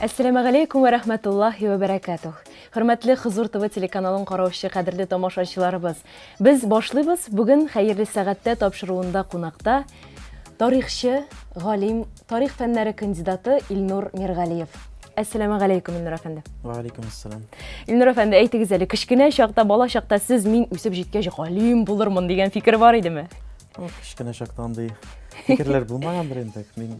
Әссәламәгаләйкүм вә рәхмәтуллаһи вә бәрәкәтүһ. Хөрмәтле Хозур ТВ телеканалын караучы кадерле тамашачыларыбыз, без башлыйбыз. Бүген Хәерле сәгатьтә тапшыруында кунакта тарихчы, галим, тарих фәннәре кандидаты Илнур Миргалиев. Әссәламәгаләйкүм, Илнур әфәнде. Ва алейкум ассалам. Илнур әфәнде, әйтегез әле, кечкенә чакта, бала чакта сез мин үсеп җиткәч галим булырмын дигән фикер бар идеме? Кечкенә чакта андый фикерләр булмагандыр инде. Мин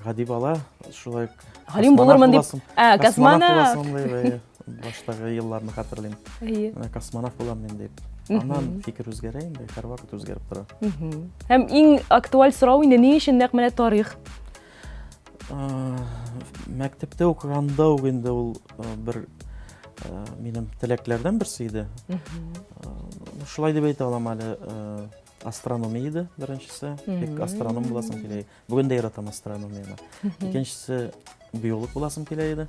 гади бала, шулай Галим булырмын дип. Ә, космонавт. Баштагы елларны хәтерлим. Менә космонавт булам мин дип. Аннан фикер үзгәрә инде, һәрвакыт үзгәреп тора. Һәм иң актуаль сорау инде, ни өчен нәкъ менә тарих? Мәктәптә укыганда ук инде ул бер минем теләкләрдән берсе иде. Шулай дип әйтә алам әле, астрономия иде беренчесе. Бик астроном буласым килә. Бүген дә яратам астрономияне. Икенчесе биолог буласым килә иде.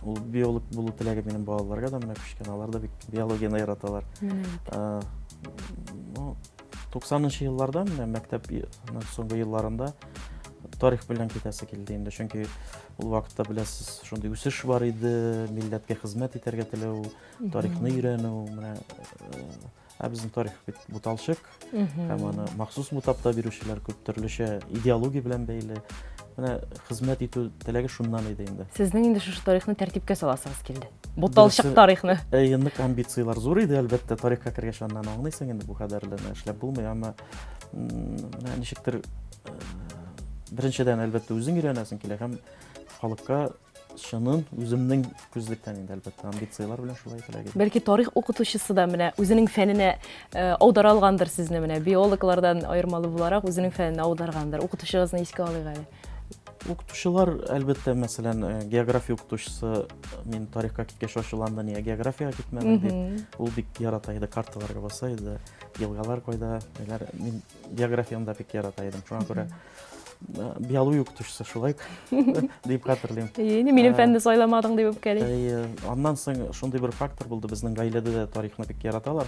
Ул биолог булу теләге минем балаларга да менә күчкән. Алар да бик биологияне яраталар. Ну, 90 елларда менә мәктәп соңгы елларында тарих белән китәсе килде инде. Чөнки ул вакытта беләсез, шундый үсеш бар иде, милләткә хезмәт итәргә теләү, тарихны өйрәнү, менә ә безнең тарих бит буталчык, һәм аны махсус бутап та бирүчеләр күп, төрлечә идеология белән бәйле. Менә хезмәт итү теләге шуннан иде инде. Сезнең инде шушы тарихны тәртипкә саласыгыз килде. Буталчык тарихны. Әйе, нык амбицияләр зур иде, әлбәттә, тарихка кергәч аннан аңлыйсың инде бу кадәрлене эшләп булмый, әмма менә ничектер беренчедән, әлбәттә, үзең өйрәнәсең килә һәм халыкка чынын үземнең күзлектән инде, әлбәттә, амбицияләр белән шулай теләк идем. Бәлки тарих укытучысы да менә үзенең фәненә э, аудара алгандыр сезне, менә биологлардан аермалы буларак үзенең фәненә аударгандыр. Укытучыгызны искә алыйк әле. Укытучылар, әлбәттә, мәсәлән, э, география укытучысы э, мин тарихка киткәч ачуланды, нигә географиягә китмәдең дип. Ул бик ярата иде, карталарга баса иде, елгалар кайда, ниләр. Мин географияне дә бик ярата идем. Шуңа күрә биология укытучысы шулай дип хәтерлим. Әйе, минем фәнне сайламадың дип үпкәли. Әйе, аннан соң шундый бер фактор булды, безнең гаиләдә дә тарихны бик яраталар.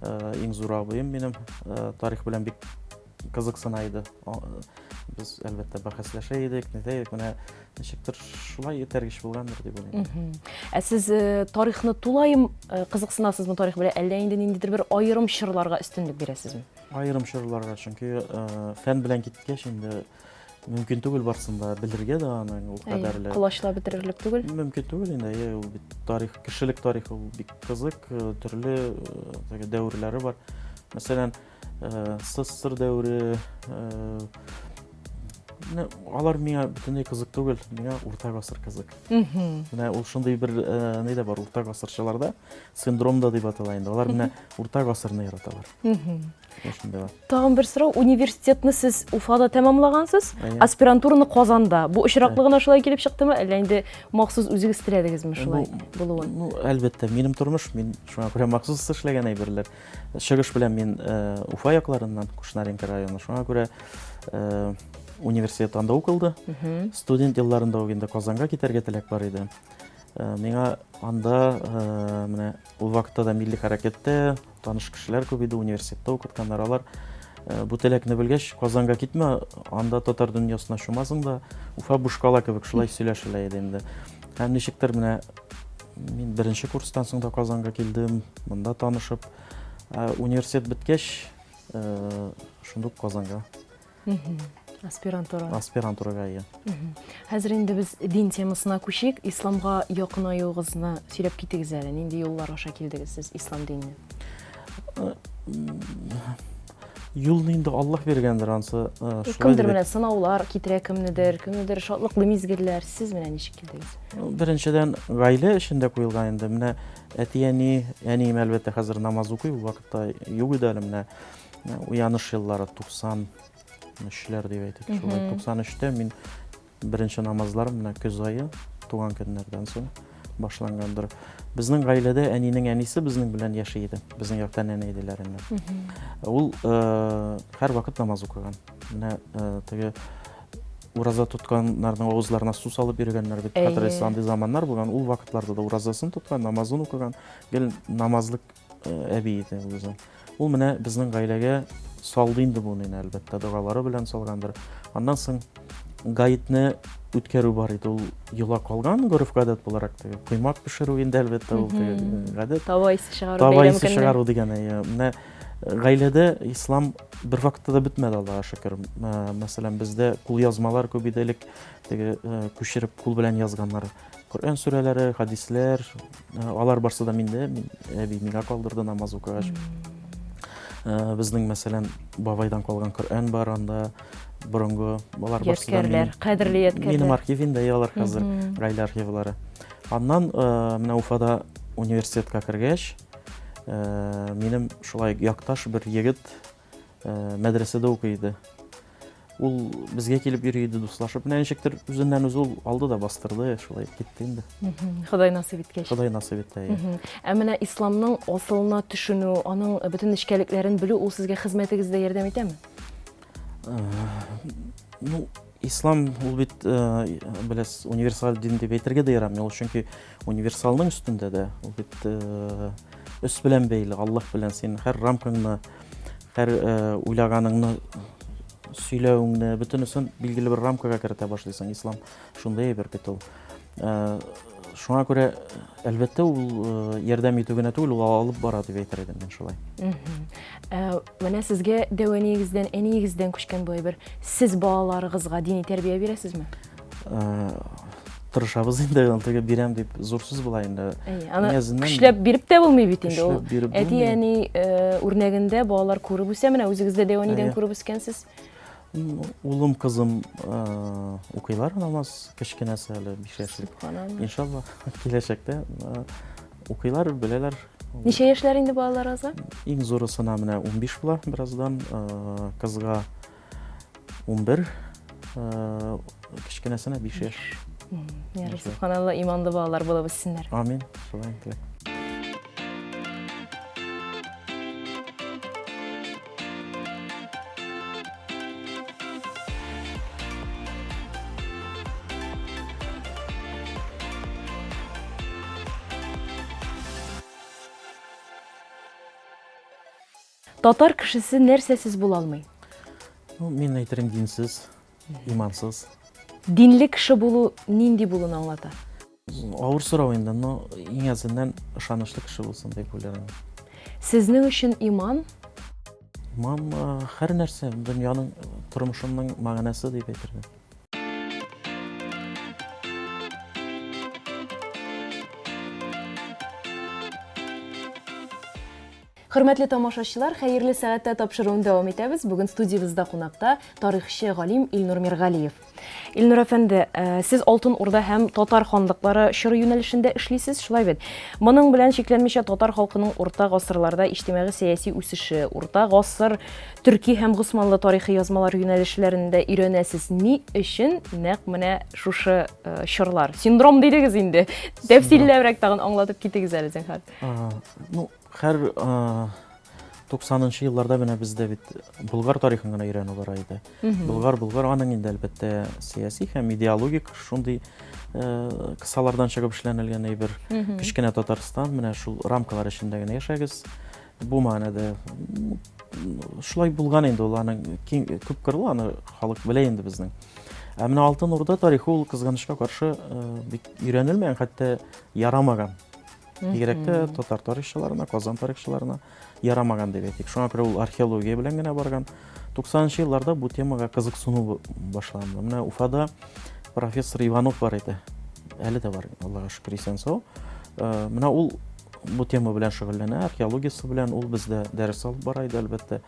Иң зур абыем минем тарих белән бик кызыксына иде. Без, әлбәттә, бәхәсләшә идек, нитә идек. Менә ничектер шулай этәргеч булгандыр дип уйлыйм. Ә сез тарихны тулаем кызыксынасызмы тарих белән, әллә инде ниндидер бер аерым чорларга өстенлек бирәсезме? Аерым чорларга, чөнки фән белән киткәч инде мөмкин түгел барсын да белергә дә аның ул кадәрле. Колачлап бетерерлек түгел. Мөмкин түгел инде, әйе, ул бит тарих, кешелек тарихы ул бик кызык, төрле теге дәверләре бар. Мәсәлән, СССР дәвере, менә алар миңа бөтенләй кызык түгел, миңа урта гасыр кызык. Менә ул шундый бер ни дә бар, урта гасырчыларда синдром да дип атала инде. Алар менә урта гасырны яраталар. Тагын бер сорау, университетны сез Уфада тәмамлагансыз, аспирантураны Казанда. Бу очраклы гына шулай килеп чыктымы, әллә инде махсус үзегез теләдегезме шулай булуын? Ну, әлбәттә, минем тормыш, мин шуңа күрә махсус эшләгән әйберләр. Чыгыш белән мин Уфа якларыннан, Кушнаренко районы, шуңа күрә университет анда укылды. Студент елларында ук инде Казанга китәргә теләк бар иде. Миңа анда менә ул вакытта да милли хәрәкәттә таныш кешеләр күп иде, университетта укытканнар. Алар бу теләкне белгәч, Казанга китмә, анда татар дөньясына чумасың да, Уфа буш кала кебек шулай сөйләшелә иде инде. Һәм ничектер менә мин беренче курстан соң да Казанга килдем, монда танышып, университет беткәч, шундук Казанга. Аспирантура. Аспирантурага, иә. Хәзер инде без дин темасына күчик. Исламга якынаюыгызны сөйләп китегез әле. Нинди юллар аша килдегез сез ислам диненә? Юлны инде Аллаһ биргәндер, ансы. Кемдер менә сынаулар китерә кемнедер, кемнедер шатлыклы мизгелләр. Сез менә ничек килдегез? Беренчедән, гаилә эчендә куелган инде. Менә әти-әни, әнием әлбәттә хәзер намаз укый, ул вакытта юк иде әле менә. Уяныш еллары 93-ләр дип әйтик, шулай 93-тә мин беренче намазларым менә көз ае туган көннәрдән соң башлангандыр. Безнең гаиләдә әнинең әнисе безнең белән яши иде. Безнең якта нәнәй диләр инде. Ул һәрвакыт намаз укыган. Менә теге ураза тотканнарның авызларына су салып йөргәннәр бит. Хәтерлисез, андый заманнар булган. Ул вакытларда да уразасын тоткан, намазын укыган, гел намазлык әби иде ул үзе. Ул менә безнең гаиләгә салды инде бу нәне, әлбәттә, догалары белән салгандыр. Аннан соң Гаетне үткәрү бар иде, ул йола калган гореф-гадәт буларак теге коймак пешерү инде әлбәттә ул теге гадәт. Таба исе чыгару, Таба исе чыгару дигән, әйе. Менә гаиләдә ислам бер вакытта да бетмәде, Аллага шөкер. Мәсәлән, бездә кулъязмалар күп иде элек, теге күчереп кул белән язганнар. Коръән сүрәләре, хадисләр, алар барсы да миндә, мин, әби миңа калдырды намаз укыгач. Безнең, мәсәлән, бабайдан калган Коръән бар анда, борынгы, алар барсы да Ядкәрләр, кадерле ядкәрләр. Минем архив инде, алар хәзер гаилә архивлары. Аннан менә Уфада университетка кергәч, минем шулай якташ бер егет мәдрәсәдә укый иде. Ул безгә килеп йөри иде, дуслашып. Менә ничектер үзеннән үзе ул алды да бастырды, шулай китте инде. Ходай насыйп иткәч. Ходай насыйп итте, әйе. Ә менә исламның асылына төшенү, аның бөтен нечкәлекләрен белү ул сезгә хезмәтегездә ярдәм итәме? Ну, ислам ул бит, беләсез, универсаль дин дип әйтергә дә ярамый. Ул чөнки универсалның өстендә дә, ул бит өс белән бәйле, Аллаһ белән син һәр рамкаңны, һәр уйлаганыңны, сөйләвеңне, бөтенесен билгеле бер рамкага кертә башлыйсың. Ислам шундый әйбер бит ул. Шуңа күрә, әлбәттә, ул ярдәм итү генә түгел, ул алып бара дип әйтер идем мин шулай. Менә сезгә дәү әниегездән, әниегездән күчкән бу әйбер. Сез балаларыгызга дини тәрбия бирәсезме? Тырышабыз инде, аны теге бирәм дип зур сүз була инде. Әйе, аны көчләп биреп тә булмый бит инде ул. Әти-әни үрнәгендә балалар күреп үсә, менә үзегез дә дәү әнидән күреп үскәнсез. Улым, кызым укыйлар намаз, кечкенәсе әле 5 яшьлек. Иншалла, киләчәктә укыйлар, беләләр. Ничә яшьләр инде балаларыгызга? Иң зурысына менә 15 була бераздан, кызга 11, кечкенәсенә 5 яшь. Ярый, субханалла, иманлы балалар булып үссеннәр. Амин, шулай теләк. Татар кешесе нәрсәсез була алмый? Ну, мин әйтерем, динсез, имансыз. Динле кеше булу нинди булуны аңлата? Авыр сорау инде, но иң әзеннән ышанычлы кеше булсын дип уйларым. Сезнең өчен иман? Иман һәр нәрсә, дөньяның, тормышымның мәгънәсе дип әйтер идем. Хөрмәтле тамашачылар, хәерле сәгатьтә тапшыруын дәвам итәбез. Бүген студиябездә кунакта тарихчы галим Илнур Миргалиев. Илнур әфәнде, э, сез Алтын Урда һәм татар ханлыклары чоры юнәлешендә эшлисез, шулай бит? Моның белән чикләнмичә татар халкының урта гасырларда иҗтимагый-сәяси үсеше, урта гасыр төрки һәм госманлы тарихи язмалар юнәлешләрендә өйрәнәсез. Ни өчен нәкъ менә шушы э, чорлар? Синдром дидегез инде. Тәфсилләбрәк тагын аңлатып китегез әле, зинһар. Ну, Һәр 90-нчы елларда менә бездә бит Болгар тарихын гына өйрәнү бара иде. Болгар, Болгар аның инде әлбәттә сәяси һәм идеологик шундый кысалардан чыгып эшләнелгән әйбер. Кечкенә Татарстан менә шул рамкалар эчендә генә яшәгез. Бу мәгънәдә шулай булган инде ул аның киң күп кырлы аны халык белә инде безнең. Ә менә Алтын Урда тарихы ул кызганычка каршы бик өйрәнелмәгән, хәтта ярамаган. Бигрәк тә татар тарихчыларына, Казан тарихчыларына ярамаган дип әйтик. Шуңа күрә ул археология белән генә барган. 90 елларда бу темага кызыксыну башланды. Менә Уфада профессор Иванов бар иде. Әле дә бар, Аллага шөкер, исән сау. Э, менә ул бу тема белән шөгыльләнә, археологиясе белән ул бездә дәрес алып бара иде, әлбәттә.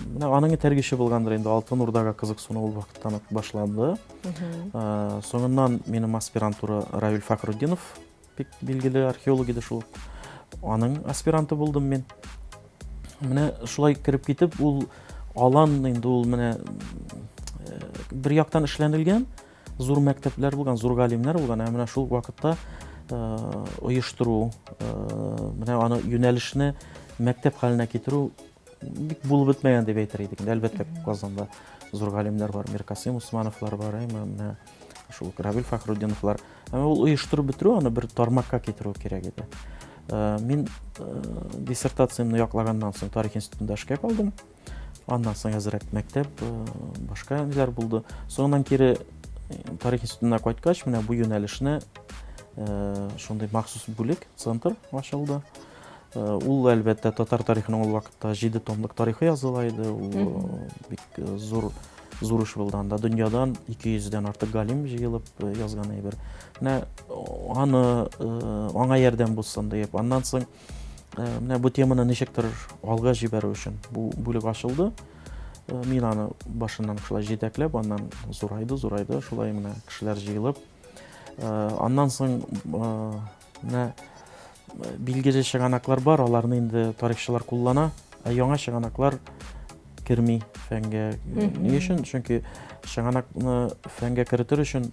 Менә аның этәргече булгандыр инде Алтын Урдага кызыксыну ул вакыттан ук башланды. Э, соңыннан минем аспирантура Равил Фахрутдинов Бик билгеле археолог иде шул. Аның аспиранты булдым мин. Менә шулай кереп китеп, ул алан инде ул менә э, бер яктан эшләнелгән, зур мәктәпләр булган, зур галимнәр булган, ә менә шул вакытта э, оештыру, э, менә аны юнәлешне мәктәп хәленә китерү бик булып бетмәгән дип әйтер идек. Әлбәттә, Казанда зур галимнәр бар, Миркасыйм Усмановлар бар, әйме, менә шул Равил Фәхрутдиновлар. Әмма ул оештырып бетерү, аны бер тармакка китерү кирәк иде. Э, мин э, диссертациямне яклаганнан соң тарих институтында эшкә калдым. Аннан соң әзрәк мәктәп, э, башка ниләр булды. Соңыннан кире Тарих институтына кайткач, менә бу юнәлешне шундый махсус бүлек, центр ачылды. Ул, әлбәттә, татар тарихының ул вакытта 7 томлык тарихы языла иде. Ул бик зур зур эш булды анда. Дөньядан 200 дән артык галим җыелып язган әйбер. Менә аны аңа ярдәм булсын диеп, аннан соң менә бу теманы ничектер алга җибәрү өчен бу бүлек ачылды. Мин аны башыннан шулай җитәкләп, аннан зурайды, зурайды, шулай менә кешеләр җыелып. Аннан соң менә билгеле чыганаклар бар, аларны инде тарихчылар куллана, ә яңа чыганаклар керми фәнгә. Ни өчен? Чөнки чыганакны фәнгә кертер өчен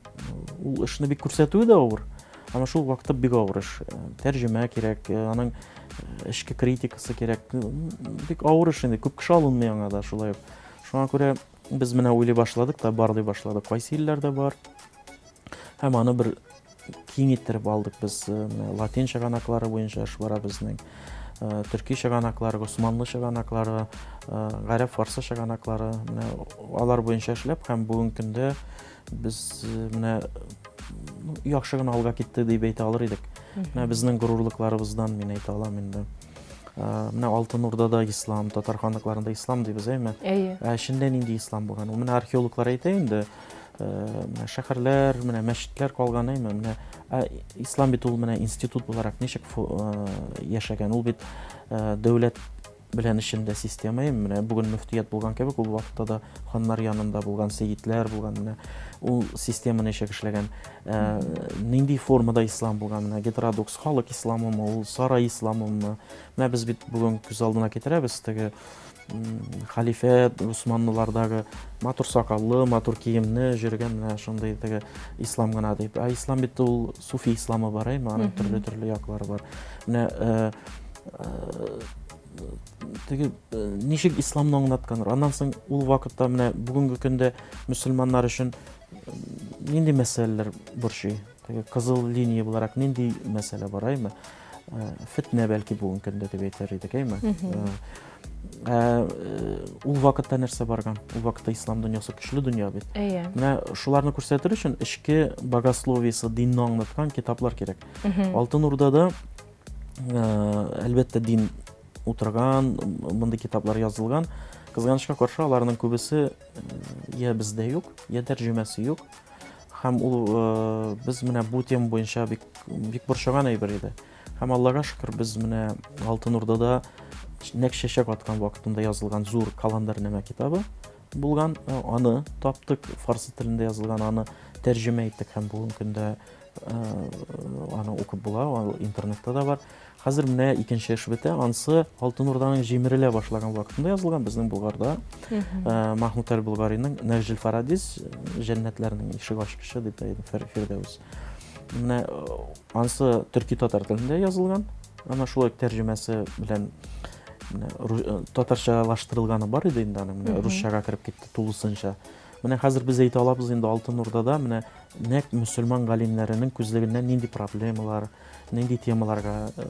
ул эшне бик күрсәтүе дә авыр. Әмма шул вакытта бик авыр эш. Тәрҗемә кирәк, аның эчке критикасы кирәк. Бик авыр эш инде, күп кеше алынмый аңа да шулай ук. Шуңа күрә без менә уйлый башладык та, барлый башладык, кайсы илләрдә бар. Һәм аны бер киң иттереп алдык без. Менә латин чыганаклары буенча эш бара безнең. Төрки чыганаклары, госманлы чыганаклары, гарәп, фарсы чыганаклары, менә алар буенча эшләп һәм бүгенге көндә без менә яхшы гына алга китте дип әйтә алыр идек. Менә безнең горурлыкларыбыздан мин әйтә алам инде. Менә Алтын Урдада ислам, татар ханлыкларында ислам дибез, әйме? Әйе. Ә эчендә нинди ислам булган? Ул менә археологлар әйтә инде, менә шәһәрләр, менә мәчетләр калган, әйме? Менә ә ислам бит ул менә институт буларак ничек яшәгән? Ул бит дәүләт белән эчендә система, әйме? Менә бүген мөфтият булган кебек, ул вакытта да ханнар янында булган, сәйидләр булган, менә ул система ничек эшләгән, нинди формада ислам булган, менә гетеродокс халык исламымы, ул сарай исламымы? Менә без бит бүген күз алдына китерәбез теге хәлифә Усманлылардагы матур сакаллы, матур киемне йөргән менә шундый теге ислам гына дип. Ә ислам бит ул суфи исламы бар, әйме, аның төрле-төрле яклары бар. Менә теге ничек исламны аңлатканнар. Аннан соң ул вакытта менә бүгенге көндә мөселманнар өчен нинди мәсьәләләр борчый? Теге кызыл линия буларак нинди мәсьәлә бар, әйме? Фетнә бәлки бүгенге көндә дип әйтер идек, әйме? Ул вакытта нәрсә барган? Ул вакытта ислам дөньясы көчле дөнья бит. Әйе. Менә шуларны күрсәтер өчен эчке богословиесе, динне аңлаткан китаплар кирәк. Алтын Урдада әлбәттә дин утырган, мондый китаплар язылган. Кызганычка каршы, аларның күбесе я бездә юк, я тәрҗемәсе юк. Һәм ул без менә бу тема буенча бик бик борчыган әйбер иде. Һәм Аллага шөкер, без менә Алтын Урдада нәкъ чәчәк аткан вакытында язылган зур календарьнамә китабы булган, аны таптык, фарсы телендә язылган, аны тәрҗемә иттек һәм бүгенге көндә аны укып була, ул интернетта да бар. Хәзер менә икенче эш бетә. Ансы Алтын Урданың җимерелә башлаган вакытында язылган безнең Болгарда. Махмуд әл-Болгариның Нәҗил Фарадис, җәннәтләрнең ишек ачкычы дип әйтә Фирдәүс. Менә ансы төрки татар телендә язылган. Ана шулай тәрҗемәсе белән татарчалаштырылганы бар иде инде аның, менә русчага кереп китте тулысынча. Менә хәзер без әйтә алабыз инде Алтын Урдада менә нәкъ мөселман галимнәренең күзлегеннән нинди проблемалар, нинди темаларга э,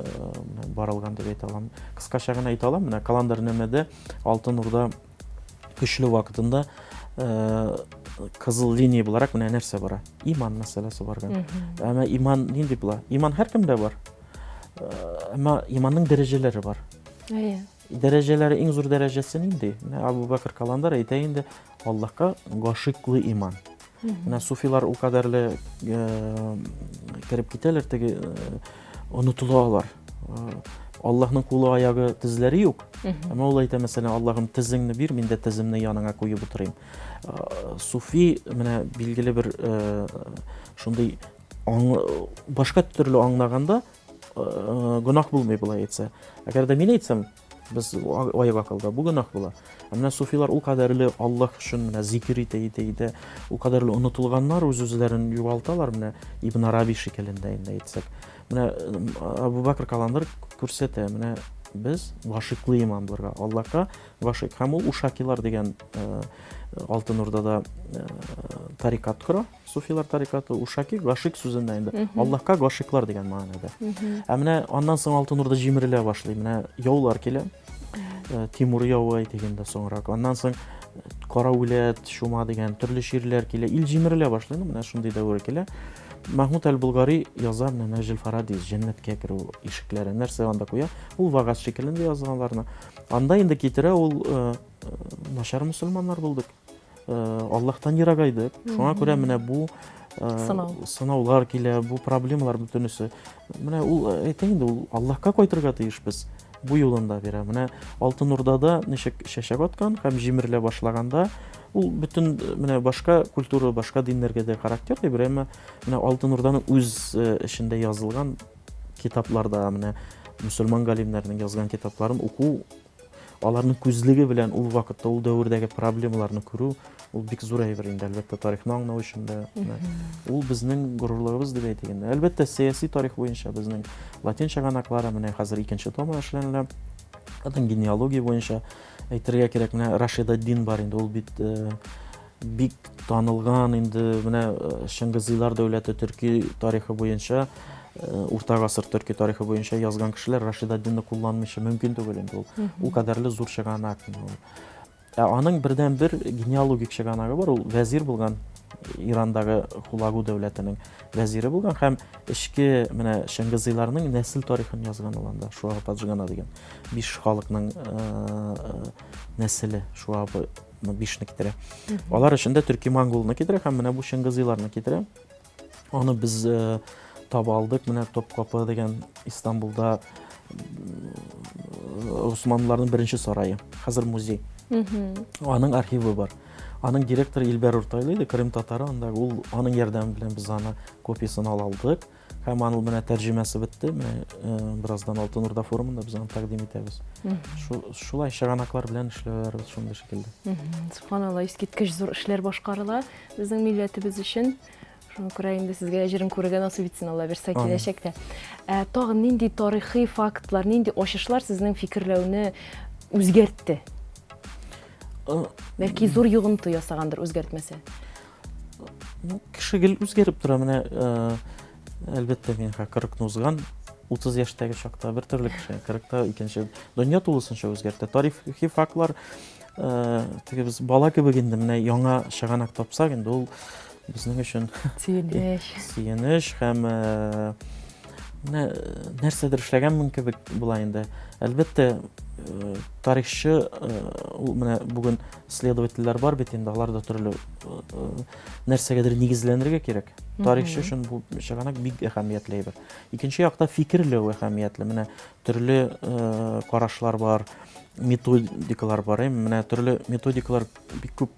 барылган дип әйтә алам. Кыскача гына әйтә алам, менә календарьнамәдә Алтын Урда көчле вакытында э, кызыл линия буларак менә нәрсә бара? Иман мәсьәләсе барган. Әмма иман нинди була? Иман һәркемдә бар. Э, әмма иманның дәрәҗәләре бар. Әйе. Дәрәҗәләре иң зур дәрәҗәсе нинди? Менә Абу Бәкр Каландар әйтә инде, Аллаһка гашыйклы иман. Менә суфилар ул кадәрле э, кереп китәләр, теге э, онытыла алар. Э, Аллаһның кулы, аягы, тезләре юк. Әмма ул әйтә, мәсәлән, Аллаһым, тезеңне бир, мин дә теземне яныңа куеп утырыйм. Суфи менә билгеле бер шундый башка төрле аңлаганда гөнаһ булмый болай әйтсә. Әгәр дә мин әйтсәм, без аек акылда, бу гөнаһ була. Ә менә суфилар ул кадәрле Аллаһ өчен менә зикер итә, итә, итә, ул кадәрле онытылганнар, үз-үзләрен югалталар, менә Ибн Араби шикеллендә инде әйтсәк. Менә Абу Бакр Каландыр күрсәтә, менә без гашыйклы иман булырга, Аллаһка гашыйк. Һәм ул Ушакилар дигән Алтын Урдада тарикат кора. Суфилар тарикаты ушаки гашик сүзеннән инде. Аллаһка гашиклар дигән мәгънәдә. Ә менә аннан соң Алтын Урда җимерелә башлый. Менә яулар килә. Э, Тимур явы әйтик инде соңрак. Аннан соң э, Кара үләт, чума дигән төрле чирләр килә, ил җимерелә башлый, ну, менә шундый дәвер килә. Мәхмүд әл-Болгари яза менә Нәҗел Фарадис, җәннәткә керү ишекләре, нәрсә анда куя? Ул вагаз шикелле язган аларны. Анда инде китерә ул э, э, начар мөселманнар булдык. Э, Аллаһтан ерагайдык. Шуңа күрә менә бу Сынау. сынаулар килә, бу проблемалар бөтенесе. Менә ул әйтә инде, ул Аллаһка кайтырга тиешбез. Бу юлын да бирә. Менә Алтын Урдада ничек чәчәк аткан һәм җимерелә башлаганда, ул бөтен менә башка культура, башка диннәргә дә характерный бер, әмма менә Алтын Урданың үз эчендә язылган китапларда, менә мөселман галимнәренең язган китапларын уку, аларның күзлеге белән ул вакытта, ул дәвердәге проблемаларны күрү, ул бик зур әйбер инде, әлбәттә, тарихны аңлау өчен дә. Ул безнең горурлыгыбыз дип әйтик инде. Әлбәттә, сәяси тарих буенча безнең латин чыганаклары, менә хәзер икенче томы эшләнелә. Аның генеалогия буенча әйтергә кирәк, менә Рашидаддин бар инде, ул бит э, бик танылган инде менә э, Чыңгызыйлар дәүләте төрки тарихы буенча э, урта гасыр төрки тарихы буенча язган кешеләр Рашидаддинны кулланмыйча мөмкин түгел инде ул. Ул кадәрле зур чыганак. Ә аның бердәнбер генеалогик чыганагы бар, ул вәзир булган Ирандагы Хулагу дәүләтенең вәзире булган һәм эчке менә Чыңгызыйларның нәсел тарихын язган ул анда, Шуа Паджгана дигән биш халыкның э, нәселе Шуа бишне китерә. Алар эчендә төрки монголны китерә һәм менә бу Чыңгызыйларны китерә. Аны без э, таба алдык. Менә Топкапы дигән Истанбулда Госманлыларның беренче сарае. Хәзер музей. Аның архивы бар. Аның директоры Илбәр Уртайлы иде, Крым татары анда. Ул аның ярдәме белән без аны копиясын ала алдык. Һәм аның менә тәрҗемәсе бетте. Менә э, бераздан Алтын Урда форумында без аны тәкъдим итәбез. Шулай чыганаклар белән эшләүләребез шундый шикелле. Субханалла, искиткеч зур эшләр башкарыла безнең милләтебез өчен. Шуңа күрә инде сезгә әҗерен күрергә насыйп итсен Алла бирсә киләчәктә. Ә тагын нинди тарихи фактлар, нинди ачышлар сезнең фикерләүне үзгәртте? Бәлки зур йогынты ясагандыр үзгәртмәсә. Ну, кеше гел үзгәреп тора. Менә әлбәттә мин 40-ны узган 30 яшьтәге чакта бер төрле кеше, 40-та икенче. Дөнья тулысынча үзгәртә. Тарихи фактлар теге без бала кебек инде менә яңа чыганак тапсак инде ул безнең өчен сөенеч. Сөенеч һәм менә нәрсәдер эшләгәнмен кебек була инде. Әлбәттә, тарихчы ул менә бүген следовательләр бар бит инде, алар да төрле нәрсәгәдер нигезләнергә кирәк. Тарихчы өчен бу чыганак бик әһәмиятле әйбер. Икенче якта фикерләү әһәмиятле. Менә төрле карашлар бар, методикалар бар. Менә төрле методикалар бик күп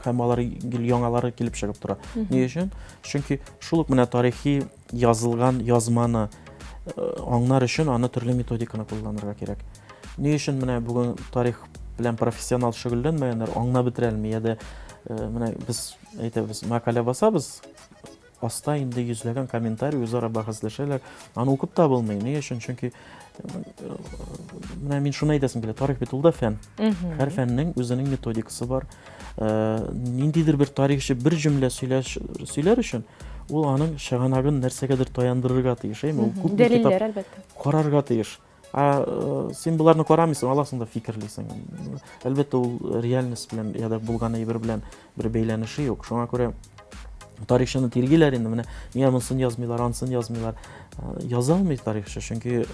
һәм алар гел яңалары килеп чыгып тора. Ни өчен? Чөнки шул ук менә тарихи язылган язманы аңнар өчен аны төрле методиканы кулланырга кирәк. Ни өчен менә бүген тарих белән профессионал шөгыльләнмәгәннәр аңлап бетерә алмый, я да менә без әйтәбез, мәкалә басабыз, аста инде йөзләгән комментарий, үзара бәхәсләшәләр. Аны укып та булмый. Ни өчен? Чөнки менә мин шуны әйтәсем килә, тарих бит ул да фән. Һәр фәннең үзенең методикасы бар. Ниндидер бер тарихчы бер җөмлә сөйләр өчен ул аның чыганагын нәрсәгәдер таяндырырга тиеш, әйме? Ул күп дәлилләр, әлбәттә. Карарга тиеш. Ә син боларны карамыйсың, аласың да фикерлисең. Әлбәттә, ул реальность белән я да булган әйбер белән бер бәйләнеше юк. Шуңа күрә тарихчыны тиргиләр инде, менә нигә монысын язмыйлар, анысын язмыйлар. Яза алмый тарихчы, чөнки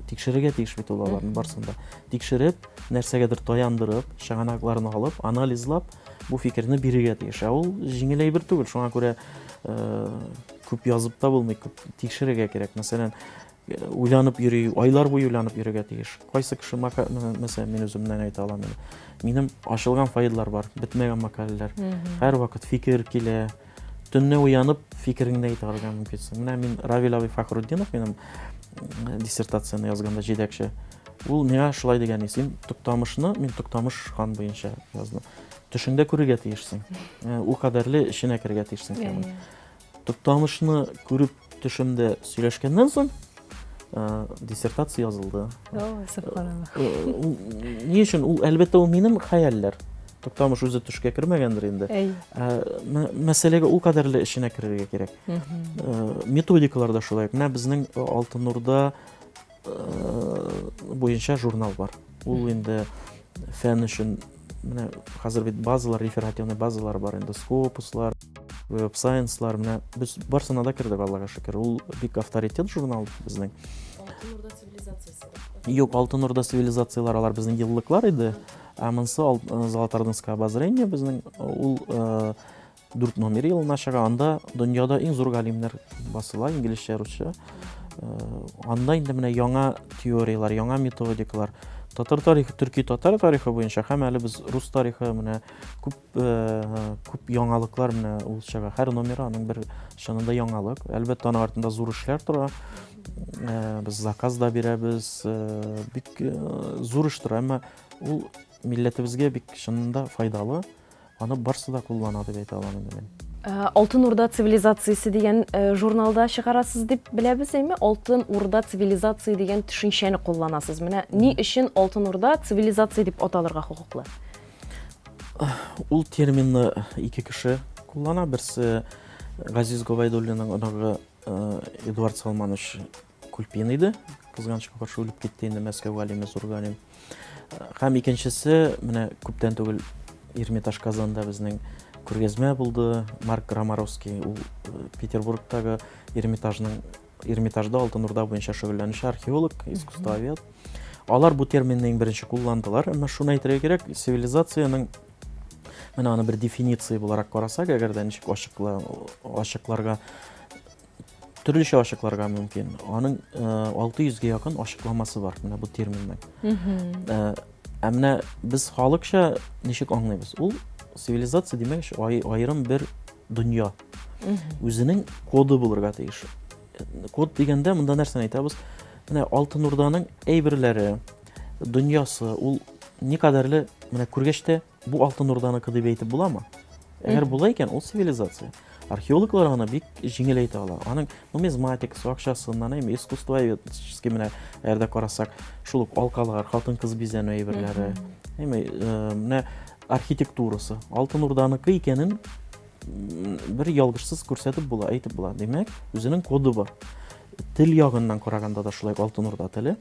тикшерергә тиеш бит ул аларны барысын да. Тикшереп, нәрсәгәдер таяндырып, чыганакларын алып, анализлап, бу фикерне бирергә тиеш. Ә ул җиңел әйбер түгел, шуңа күрә күп язып та булмый, күп тикшерергә кирәк. Мәсәлән, уйланып йөри, айлар буе уйланып йөрергә тиеш. Кайсы кеше, мәсәлән, мин үземнән әйтә алам инде. Минем ачылган файллар бар, бетмәгән мәкаләләр. Һәрвакыт фикер килә. Төнне уянып фикереңне әйтә алырга мөмкинсең. Менә мин Равил абый Фахрутдинов минем диссертацияне язганда җитәкче. Ул миңа шулай дигән, син Туктамышны, мин Туктамыш хан буенча яздым. Төшеңдә күрергә тиешсең. Ул кадәрле эченә керергә тиешсең. Туктамышны күреп төшемдә сөйләшкәннән соң, диссертация язылды. О, субханаллах. Ни өчен? Ул, әлбәттә, ул минем хәялләр. Туктамыш үзе төшкә кермәгәндер инде. Мәсьәләгә ул кадәрле эченә керергә кирәк. Методикалар да шулай. Менә безнең Алтын Урда буенча журнал бар. Ул инде фән өчен Менә хәзер бит базалар, реферативный базалар бар инде, Scopusлар, Web Science'лар, менә без барсына да кердек, Аллага шөкер. Ул бик авторитет журнал безнең. Алтын Урда цивилизациясе. Юк, Алтын Урда цивилизацияләр алар безнең еллыклар иде. Ә монысы Золотоордынское обозрение безнең ул 4 номер елына чыга. Анда дөньяда иң зур галимнәр басыла, инглизчә, русча. Анда инде менә яңа теорияләр, яңа методикалар. Татар тарихы, төрки татар тарихы буенча һәм әле без рус тарихы менә күп күп яңалыклар менә ул чыга. Һәр номеры аның бер чынында яңалык. Әлбәттә, аның артында зур эшләр тора. Без заказ да бирәбез, бик зур эш тора, әмма ул милләтебезгә бик чынында файдалы. Аны барсы да куллана дип әйтә алам инде мин. Алтын Урда цивилизациясе дигән журналда чыгарасыз дип беләбез, әйме? Алтын Урда цивилизация дигән төшенчәне кулланасыз. Менә ни өчен Алтын Урда цивилизация дип аталырга хокуклы? Ул терминны ике кеше куллана. Берсе Газиз Гобәйдуллинның оныгы Эдуард Салманович Кульпин иде. Кызганычка каршы үлеп китте инде Мәскәү галиме, зур галим. Һәм икенчесе, менә күптән түгел Эрмитаж Казанда безнең күргәзмә булды. Марк Громаровский, ул Петербургтагы Эрмитажның Эрмитажда Алтын Урда буенча шөгыльләнүче археолог, искусствовед. Алар бу терминны иң беренче кулландылар. Әмма шуны әйтергә кирәк, цивилизациянең менә аны бер дефиниция буларак карасак, әгәр дә ничек ачыкларга төрлечә ачыкларга мөмкин. Аның 600 гә якын ачыкламасы бар менә бу терминның. Ә менә без халыкча ничек аңлыйбыз? Ул цивилизация димәк, аерым бер дөнья. Үзенең коды булырга тиеш. Код дигәндә монда нәрсәне әйтәбез? Менә Алтын Урданың әйберләре, дөньясы, ул никадәрле менә күргәч тә бу Алтын Урданыкы дип әйтеп буламы? Әгәр була икән, ул цивилизация. Археологлар аны бик җиңел әйтә ала. Аның нумизматикасы, акчасыннан, әйме, искусствоведческий менә әгәр дә карасак, шул ук алкалар, хатын-кыз бизәнү әйберләре, әйме, менә архитектурасы Алтын Урданыкы икәнен бер ялгышсыз күрсәтеп була, әйтеп була. Димәк, үзенең коды бар. Тел ягыннан караганда да шулай Алтын Урда теле.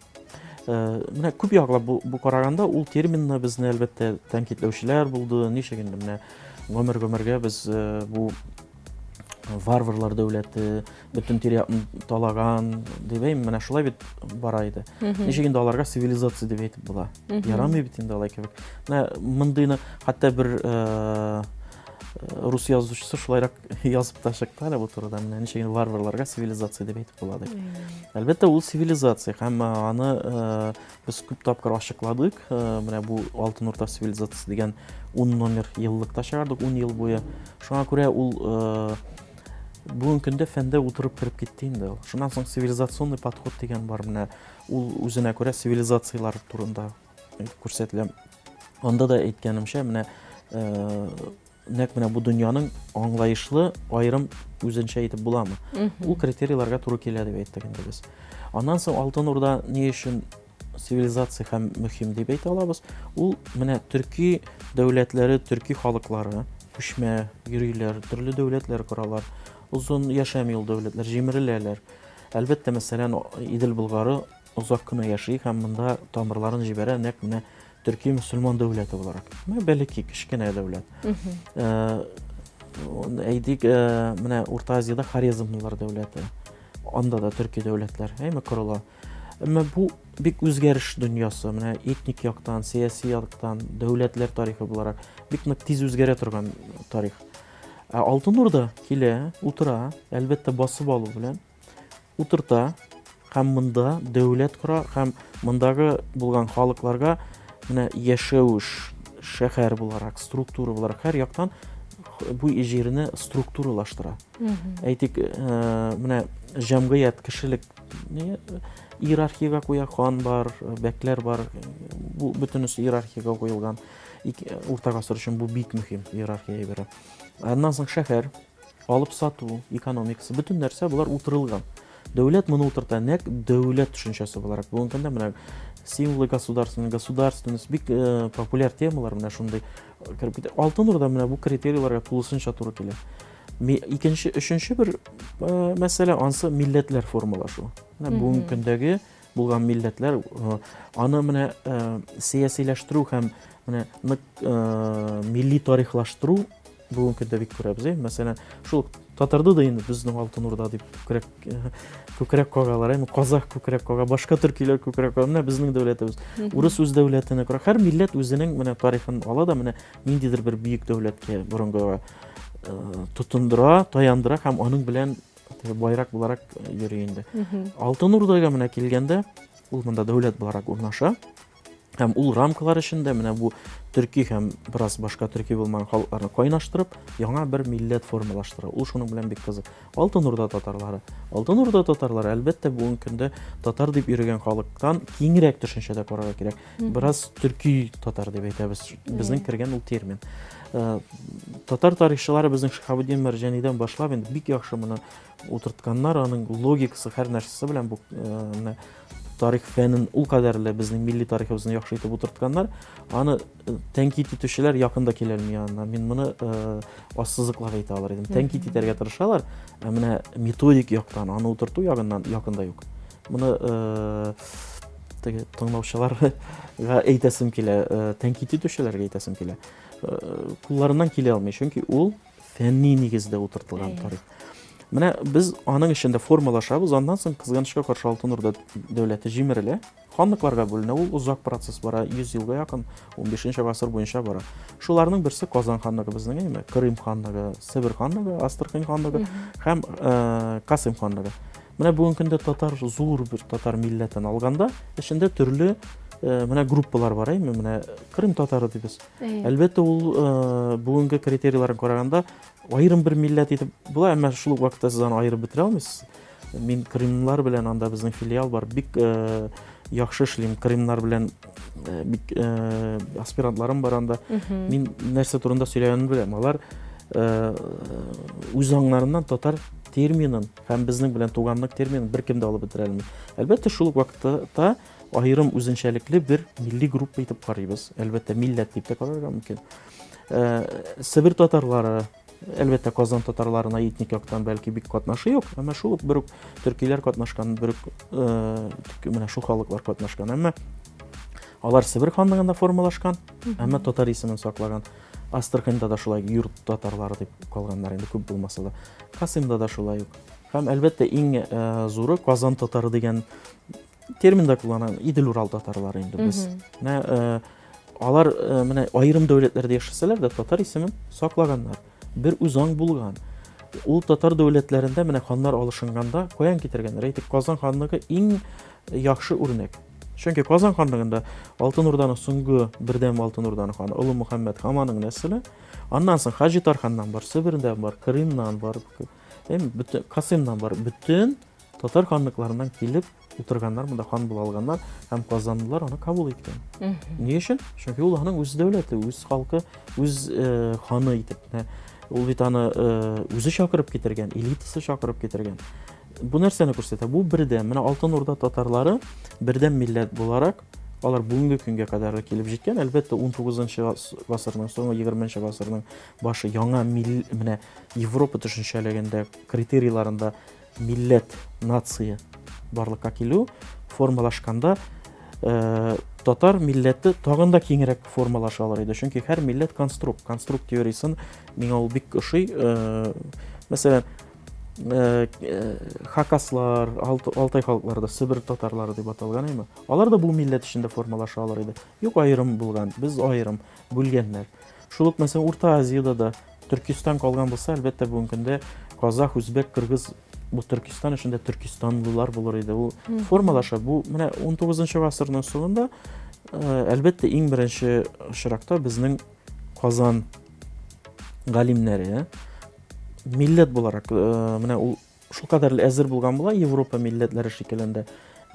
Менә күп яклап бу, бу караганда ул терминны безне әлбәттә тәнкыйтьләүчеләр булды. Ничек инде менә гомер-гомергә без бу варварлар дәүләте бөтен тирә-якны талаган дип әйм, менә шулай бит бара иде. Ничек инде аларга цивилизация дип әйтеп була? Ярамый бит инде алай кебек. Менә мондыйны хәтта бер рус язучысы шулайрак язып та чыкты әле бу турыда. Менә ничек инде варварларга цивилизация дип әйтеп була дип. Әлбәттә, ул цивилизация һәм аны без күп тапкыр ачыкладык. Менә бу Алтын Урта цивилизациясе дигән 10 номер еллыкта чыгардык 10 ел буе. Шуңа күрә ул бүгенге көндә фәндә утырып кереп китте инде ул. Шуннан соң цивилизационный подход дигән бар менә. Ул үзенә күрә цивилизацияләр турында күрсәтелә. Анда да әйткәнемчә, менә нәкъ менә бу дөньяның аңлаешлы аерым үзенчә итеп буламы? Ул критерийларга туры килә дип әйттек инде без. Аннан соң Алтын Урда ни өчен цивилизация һәм мөһим дип әйтә алабыз? Ул менә төрки дәүләтләре, төрки халыклары күчмә йөриләр, төрле дәүләтләр коралар, озын яшәми ул дәүләтләр, җимереләләр. Әлбәттә, мәсәлән, Идел Болгары озак кына яши һәм монда тамырларын җибәрә нәкъ менә төрки мөселман дәүләте буларак. Менә бәләкәй кечкенә дәүләт. Әйтик, менә Урта Азиядә Хорезмлылар дәүләте. Анда да төрки дәүләтләр, әйме, корыла. Әмма бу бик үзгәреш дөньясы, менә этник яктан, сәяси яктан, дәүләтләр тарихы буларак бик нык тиз үзгәрә торган тарих. Ә Алтын Урда килә, утыра, әлбәттә, басып алу белән утырта һәм монда дәүләт кора һәм мондагы булган халыкларга менә яшәү шәһәр буларак, структура буларак һәр яктан бу җирне структуралаштыра. Әйтик, менә җәмгыять, кешелек иерархиягә куя, хан бар, бәкләр бар, бу бөтенесе иерархиягә куелган. Урта гасыр өчен бу бик мөһим иерархия әйбере. Аннан соң шәһәр, алып сату экономикасы, бөтен нәрсә болар утырылган. Дәүләт моны утырта, нәкъ дәүләт төшенчәсе буларак. Бүгенге көндә менә символы государственность, государственность бик популяр темалар менә шундый кереп китә. Алтын Урда менә бу критерийларга тулысынча туры килә. Икенче, өченче бер мәсьәлә ансы милләтләр формалашу. Менә бүгенге көндәге булган милләтләр аны менә сәясиләштерү һәм менә нык милли тарихлаштыру бүгенге көндә бик күрәбез. Мәсәлән, шул татарда да инде безнең Алтын Урда дип күкрәк күкрәк кагалар, әйме казах күкрәк кага, башка төркиләр күкрәк кага. Менә безнең дәүләтебез. Урыс үз дәүләтен кора. Һәр милләт үзенең менә тарихын ала да менә ниндидер бер бөек дәүләткә борынгыга тотындыра, таяндыра һәм аның белән байрак буларак йөри инде. Алтын Урдага менә килгәндә, ул монда дәүләт буларак урнаша. Һәм ул рамкалар эчендә менә бу төрки һәм бераз башка төрки булмаган халыкларны кайнаштырып, яңа бер милләт формалаштыра. Ул шуның белән бик кызык. Алтын Урда татарлары. Алтын Урда татарлары, әлбәттә, бүгенге көндә татар дип йөрегән халыктан киңрәк төшенчәдә карарга кирәк. Бераз төрки татар дип әйтәбез. Безнең кергән ул термин. Э, татар тарихчылары безнең Шиһабетдин Мәрҗанидән башлап инде бик яхшы моны утыртканнар, аның логикасы һәр нәрсәсе белән бу э, менә тарих фәнен ул кадәрле безнең милли тарихыбызны яхшы итеп утыртканнар. Аны э, тәнкыйть итүчеләр якын да килә алмый янына. Мин моны ассызыклап әйтә алыр идем. Тәнкыйть итәргә тырышалар, ә менә методик яктан аны утырту ягыннан якын да юк. Моны теге тыңлаучыларга әйтәсем килә, тәнкыйть итүчеләргә әйтәсем килә. Кулларыннан килә алмый, чөнки ул фәнни нигездә утыртылган тарих. Менә без аның эчендә формалашабыз, аннан соң кызганычка каршы Алтын Урда дәүләте җимерелә. Ханлыкларга бүленә, ул озак процесс бара, 100 елга якын, 15 гасыр буенча бара. Шуларның берсе Казан ханлыгы безнең, әйме? Крым ханлыгы, Себер ханлыгы, Астрахань ханлыгы һәм Касым ханлыгы. Менә бүгенге көндә татар зур бер татар милләтен алганда, эчендә төрле э, менә группалар бар, әйме? Менә Крым татары дибез. Әлбәттә, ул э, бүгенге критерийларын караганда аерым бер милләт итеп була, әмма шул ук вакытта сез аны аерып бетерә алмыйсыз. Мин Крымлар белән анда безнең филиал бар, бик э, яхшы эшлим. Крымнар белән бик аспирантларым бар анда. Мин нәрсә турында сөйләгәнемне беләм. Алар үз аңнарыннан татар терминын Һәм безнең белән туганлык терминын беркем дә алып бетерә алмый. Әлбәттә, шул ук вакытта аерым үзенчәлекле бер милли группа итеп карыйбыз. Әлбәттә, милләт дип тә карарга мөмкин. Э, Себер татарлары, әлбәттә, Казан татарларына этник яктан бәлки бик катнашы юк, әмма шул ук бер үк төркиләр катнашкан, бер үк э, менә шул халыклар катнашкан. Әмма алар Себер ханлыгында формалашкан, әмма татар исемен саклаган. Астраханьда да шулай юрт татарлары дип калганнар инде күп булмаса да. Касымда да шулай ук. Һәм әлбәттә иң э, зуры Казан татары дигән термин да куллана Идел-Урал татарлары инде без. Менә э, алар э, менә аерым дәүләтләрдә яшәсәләр дә татар исемен саклаганнар. Бер үзаң булган. Ул татар дәүләтләрендә менә ханнар алышынганда каян китергәннәр? Әйтик, Казан ханлыгы иң яхшы үрнәк. Чөнки Казан ханлыгында Алтын Урданың соңгы бердәм Алтын Урданың ханы Олы Мөхәммәд һәм аның нәселе. Аннан соң Хаҗи Тарханнан бар, Себердән бар, Крымнан бар, эм, бөтен Касымнан бар. Бөтен татар ханлыкларыннан килеп утырганнар, монда хан була алганнар һәм казанлылар аны кабул иткән. Ни өчен? Чөнки ул аның үз дәүләте, үз халкы, үз э, ханы итеп. Ул бит аны э, үзе чакырып китергән, элитасы чакырып китергән. Бу нәрсәне күрсәтә? Бу бердәм. Менә Алтын Урда татарлары бердәм милләт буларак, алар бүгенге көнгә кадәр килеп җиткән. Әлбәттә, 19 гасырның соңы, 20 гасырның башы яңа мил, менә Европа төшенчәлегендә, критерийларында милләт, нация барлыкка килү формалашканда э, татар милләте тагын да киңрәк формалаша алыр иде. Чөнки һәр милләт конструкт, конструкт теориясен миңа ул бик ошый. Э, мәсәлән, Э, э, хакаслар, алтай халыклары да Себер татарлары дип аталган әйме. Алар да бу милләт эчендә формалаша алыр иде. Юк, аерым булган, без аерым бүлгәннәр. Шул ук мәсәлән Урта Азиядә дә Төркистан калган булса, әлбәттә, бүгенге көндә казах, үзбәк, кыргыз бу Төркистан эчендә төркистанлылар булыр иде. Ул формалаша. Бу менә 19 гасырның соңында, э, әлбәттә, иң беренче очракта безнең Казан галимнәре милләт буларак э, менә ул шулкадәрле әзер булган була Европа милләтләре шикеллендә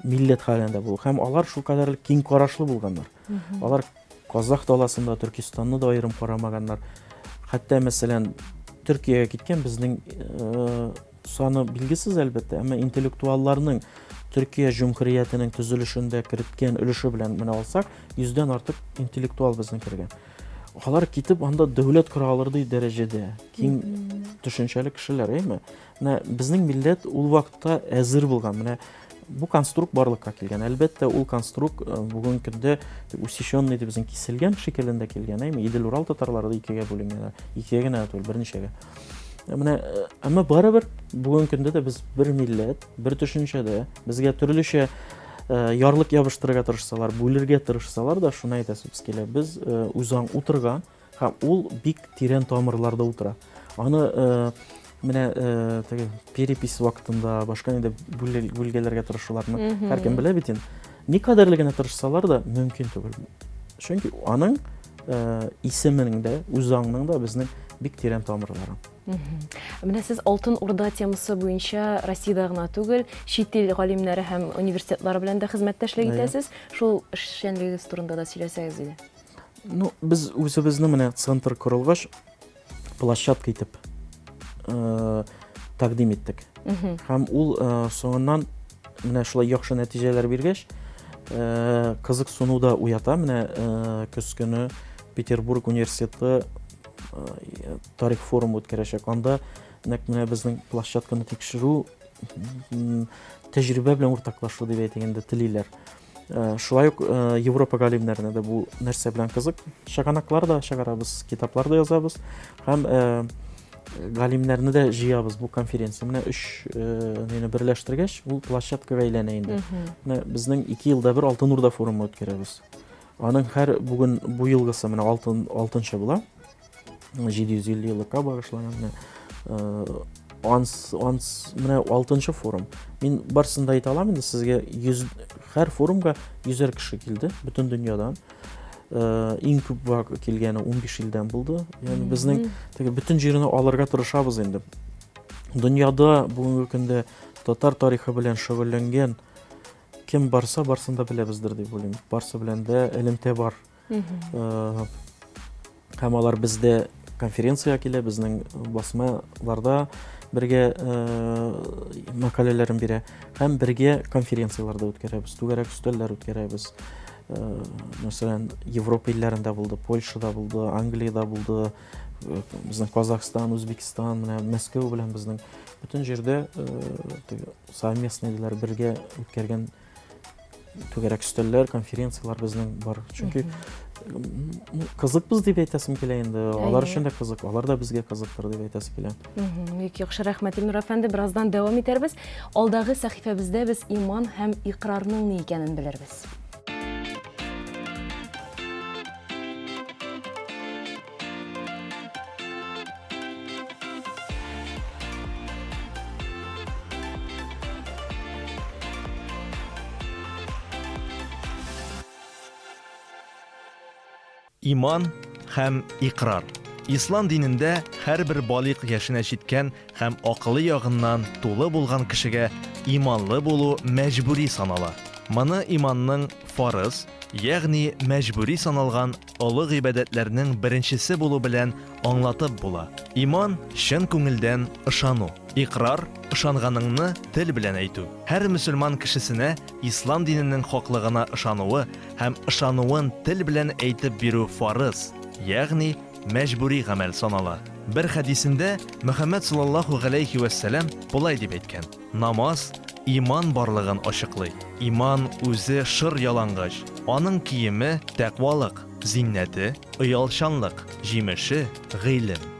милләт хәлендә булу һәм алар шулкадәрле киң карашлы булганнар. Алар Казах даласында Төркистанны да аерым карамаганнар. Хәтта мәсәлән Төркиягә киткән безнең э, саны билгесез әлбәттә, әмма интеллектуалларның Төркия җөмһүриятенең төзелешендә керткән өлеше белән менә алсак, йөздән артык интеллектуал безнең кергән. Алар китеп анда дәүләт кора алырдай дәрәҗәдә киң төшенчәле кешеләр, әйме? Менә безнең милләт ул вакытта әзер булган. Менә Бу конструкт барлыкка килгән. Әлбәттә, ул конструкт э, бүгенге көндә усеченный дип безнең киселгән шикеллендә килгән, әйме? Идел-Урал татарлары да икегә бүленгән. Икегә генә түгел, берничәгә. Э, менә э, әмма барыбер бүгенге көндә дә без бер милләт, бер төшенчәдә, безгә төрлечә ярлык ябыштырырга тырышсалар, бүлергә тырышсалар да, шуны әйтәсебез килә. Без үзаң утырган, Һәм ул бик тирән тамырларда утыра. Аны э, менә э, теге перепись вакытында башка инде бүлгәләргә тырышуларны һәркем белә бит инде. Никадәрле генә тырышсалар да мөмкин түгел. Чөнки аның э, исеменең дә, үзаңның да безнең бик тирән тамырлары. Менә сез Алтын Урда темасы буенча Россиядә гына түгел, чит ил галимнәре һәм университетлары белән дә хезмәттәшлек итәсез. Шул эшчәнлегегез турында да сөйләсәгез иде. Ну, без үзебезнең менә центр корылгач, площадка итеп э, тәкъдим иттек. Һәм ул э, соңыннан менә шулай яхшы нәтиҗәләр биргәч, э, кызыксыну да уята. Менә э, көз көне Петербург университеты э, тарих форумы үткәрәчәк. Анда нәкъ менә безнең площадканы тикшерү, тәҗрибә белән уртаклашу дип әйтик инде телиләр. Э, шулай ук э, Европа галимнәренә дә бу нәрсә белән кызык. Чыганаклар да чыгарабыз, китаплар да язабыз һәм э, галимнәрне дә җыябыз бу конференция. Менә өч нәне берләштергәч, ул площадкага әйләнә инде. Менә безнең 2 елда бер Алтын Урда форумы үткәрәбез. Аның һәр бүген бу елгысы менә алтын алтынчы була. 750 еллыкка багышланган менә э, анс анс менә алтынчы форум. Мин барысын да әйтә алам инде сезгә 100 һәр форумга 100 кеше килде бөтен дөньядан. Э, иң күп килгәне 15 илдән булды. Ягъни безнең теге бөтен җирне алырга тырышабыз инде. Дөньяда бүгенге көндә татар тарихы белән шөгыльләнгән кем барса, барсын да беләбездер дип уйлыйм. Барсы белән дә элемтә бар. Э, һәм алар бездә конференциягә килә, безнең басмаларда бергә э, мәкаләләрен бирә һәм бергә конференцияләр дә үткәрәбез, түгәрәк өстәлләр үткәрәбез. Э, мәсәлән, Европа илләрендә булды, Польшада булды, Англиядә булды, безнең Казахстан, Үзбекстан, менә Мәскәү белән безнең бөтен җирдә совместный диләр, бергә үткәргән түгәрәк өстәлләр, конференцияләр безнең бар. Чөнки кызыкбыз дип әйтәсем килә инде. Алар өчен дә кызык, алар да безгә кызыктыр дип әйтәсе килә. Бик яхшы, рәхмәт, Илнур әфәнде. Бераздан дәвам итәрбез. Алдагы сәхифәбездә без иман һәм икрарның ни икәнен белербез. Иман һәм икрар. Ислам динендә һәрбер балигъ яшенә җиткән һәм акылы ягыннан тулы булган кешегә иманлы булу мәҗбүри санала. Моны иманның фарыз, ягъни мәҗбүри саналган Олы гыйбадәтләрнең беренчесе булу белән аңлатып була. Иман, чын күңелдән ышану. Икърар, ышанганыңны тел белән әйтү. Һәр мөселман кешесенә ислам диненең хаклыгына ышануы һәм ышануын тел белән әйтеп бирү фарыз, ягъни мәҗбүри гамәл санала. Бер хәдисендә Мөхәммәд саллаллаһу галәйһи вәссәлам болай дип әйткән, Намаз иман барлыгын ачыклый. Иман үзе шыр ялангач, аның киеме, тәкъвалык, зиннәте, оялчанлык, җимеше, гыйлем.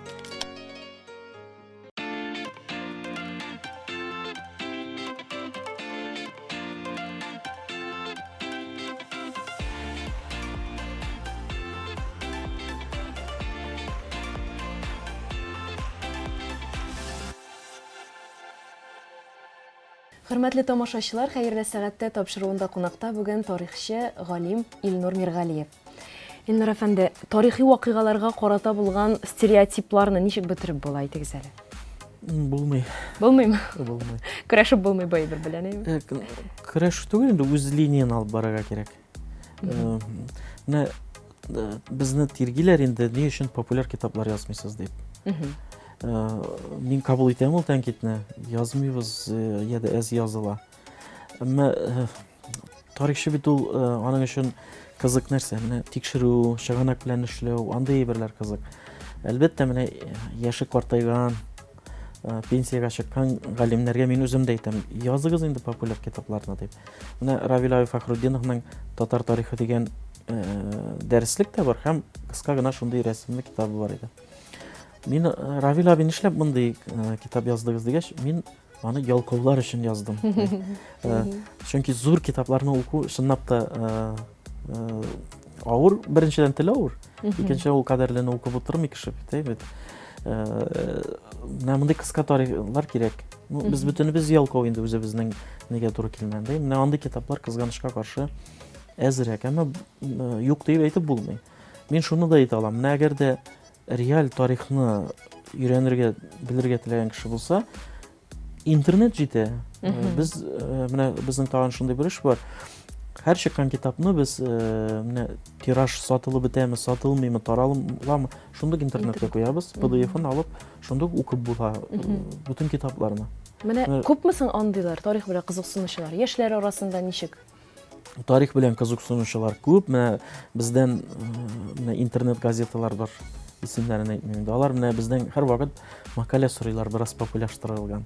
Хөрмәтле тамашачылар, хәерле сәгатьтә тапшыруында кунакта бүген тарихчы, галим Илнур Миргалиев. Илнур әфәнде, тарихи вакыйгаларга карата булган стереотипларны ничек бетереп була, әйтегез әле? Булмый. Булмыймы? Булмый. Көрәшеп булмый бу әйбер белән, әйме? Э, көрәш түгел инде, үз линияне алып барырга кирәк. Э, менә э, безне тиргиләр инде, ни өчен популяр китаплар язмыйсыз дип. Э, мин кабул итәм ул тәнкыйтьне, язмыйбыз, я да әз языла. Әмма тарихчы бит ул аның өчен кызык нәрсә. Менә тикшерү, чыганак белән эшләү, андый әйберләр кызык. Әлбәттә, менә яше картайган, Пенсиягә чыккан галимнәргә мин үзем дә әйтәм, языгыз инде популяр китапларны дип. Менә Равил абый Фәхрутдиновның Татар тарихы дигән дәреслек тә бар һәм кыска гына шундый рәсемле китабы бар иде. Мин Равил абый нишләп мондый китап яздыгыз дигәч, мин аны ялкаулар өчен яздым. Чөнки зур китапларны уку чынлап та авыр, беренчедән тел авыр, икенчедән ул кадәрлене укып утырмый кеше бит, бит. Менә мондый кыска тарихлар кирәк. Ну, без бөтенебез ялкау инде үзебезнең нигә туры килмәгәндә. Менә андый китаплар кызганычка каршы әзрәк, әмма юк дип әйтеп булмый. Мин шуны да әйтә алам. Менә әгәр дә реаль тарихны өйрәнергә, белергә теләгән кеше булса, интернет җитә. Без менә безнең тагын шундый бер эш бар. Һәр чыккан китапны без менә тираж сатылып бетәме, сатылмыймы, тараламы, шундук интернетка куябыз, PDF-ын алып, шундук укып була бөтен китапларны. Менә күпме соң андыйлар, тарих белән кызыксынучылар? Яшьләр арасында ничек? Тарих белән кызыксынучылар күп. Менә бездән менә интернет газеталар бар, исемнәрен әйтмим инде. Алар менә бездән һәрвакыт мәкалә сорыйлар, бераз популяштырылган.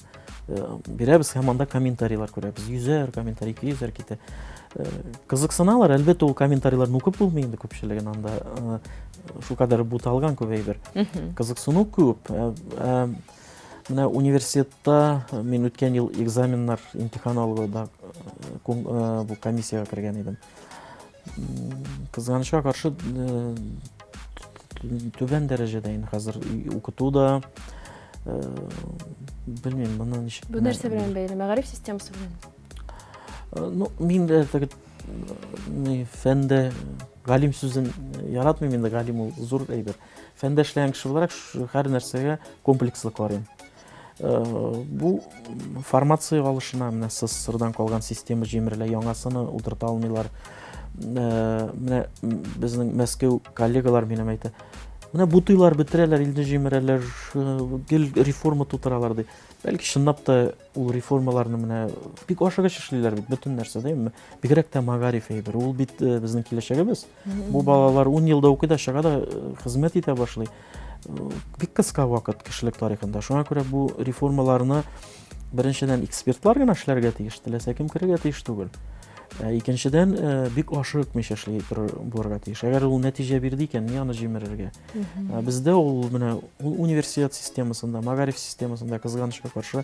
Бирәбез һәм анда комментарийлар күрәбез. Йөзәр комментарий, 200 китә. Кызыксыналар, әлбәттә, ул комментарийларны укып булмый инде күпчелеген анда. Шулкадәр буталган күп әйбер. Кызыксыну күп. Менә университетта мин үткән ел экзаменнар, имтихан алуда бу комиссиягә кергән идем. Кызганычка каршы түбән дәрәҗәдә инде хәзер укыту да белмим, моны ничек. Бу нәрсә белән бәйле? Мәгариф системасы белән? Ну, мин дә теге фәндә галим сүзен яратмыйм инде, галим ул зур әйбер. Фәндә эшләгән кеше буларак һәр нәрсәгә комплекслы карыйм. Бу формация алышына, менә СССРдан калган система җимерелә, яңасыны утырта алмыйлар. Менә безнең Мәскәү коллегалар минем әйтә. Менә бутыйлар, бетерәләр, илне җимерәләр, гел реформа тутыралар ди. Бәлки чынлап та ул реформаларны менә бик ашыгыч эшлиләр бит бөтен нәрсәдә, бигрәк тә мәгариф әйбер. Ул бит безнең киләчәгебез. Бу балалар 10 елда укый да чыга да хезмәт итә башлый. Бик кыска вакыт кешелек тарихында. Шуңа күрә бу реформаларны беренчедән экспертлар гына эшләргә тиеш, теләсә кем керергә тиеш түгел. Икенчедән, бик ашыкмыйча эшли булырга тиеш. Әгәр ул нәтиҗә бирде икән, ни аны җимерергә? Бездә ул менә ул университет системасында, мәгариф системасында кызганычка каршы